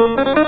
Ilahi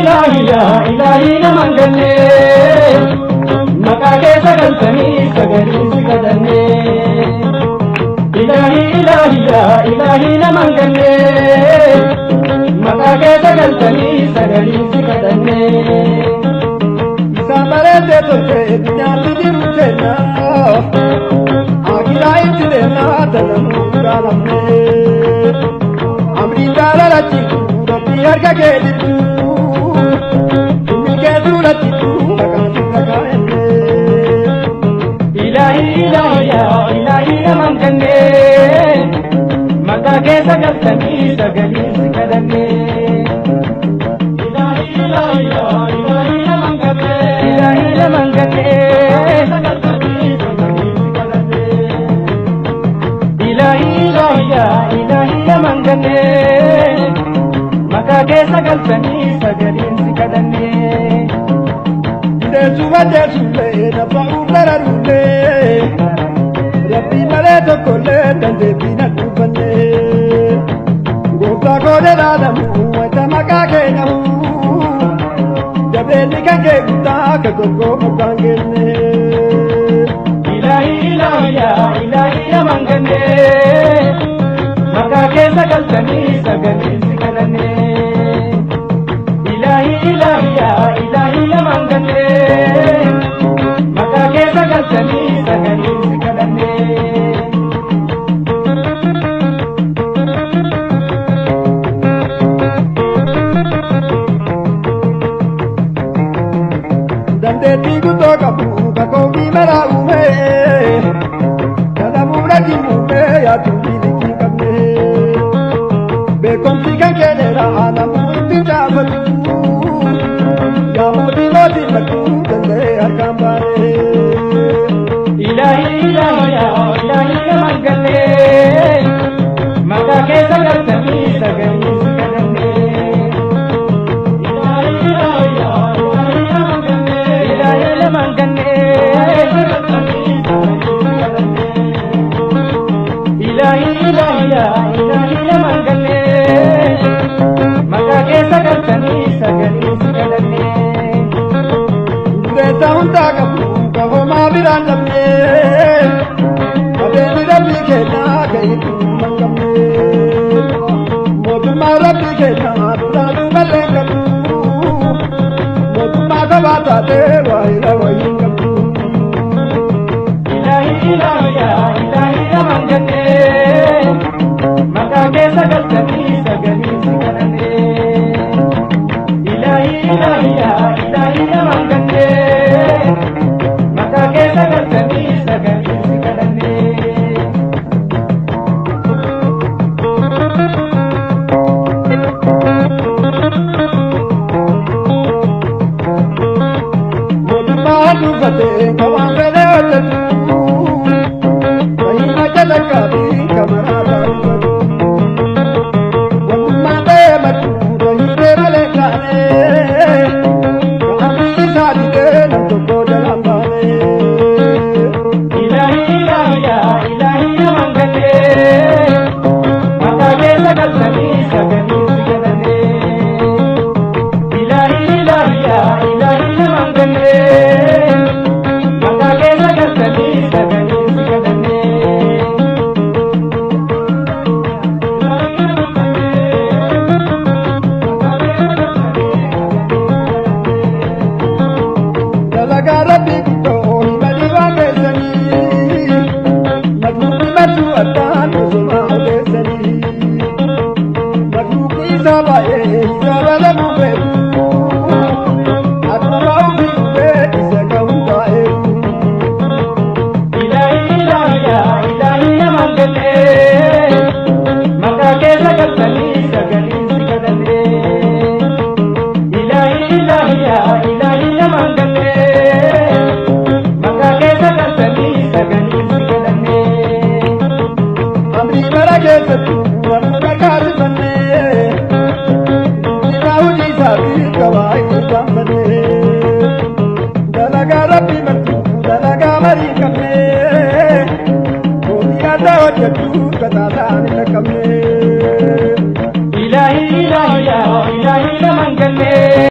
ilahi ya ilahi naman ganne. Addaan osuma odeessanii. Makluuqni isaa baay'ee hisaaba dhabuu feetu. Akkuma ofii dhufee isa qabu baay'eetu. Ilaahi ilaahi yaa ilaahi namaan gallee maqaa keessa galchanii sagalee si kadhannee. Ilaahi ilaahi yaa ilaahi namaan gallee maqaa keessa galchanii sagalee si kadhannee. Amrii bara keessattuu warra kaasifannee. Dhiiraa hojii isaatii gabaa itti gaanfannee. Dalagaa rabbii martuu dalagaa marii qabnee. Hojii adda hojjechuu kataataan hin dhaqqabnee.